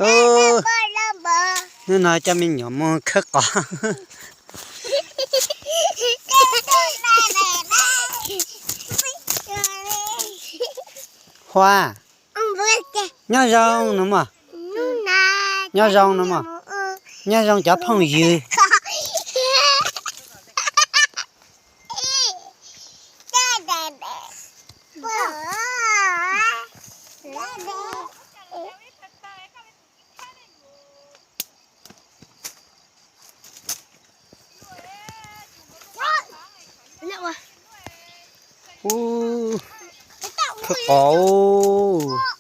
Hnub no coj me nyuam mus khawb qos. Huab, nyob zoo no mog. Nyob zoo no mog. Nyob zoo cov phooj ywg. Ub, khawb qos.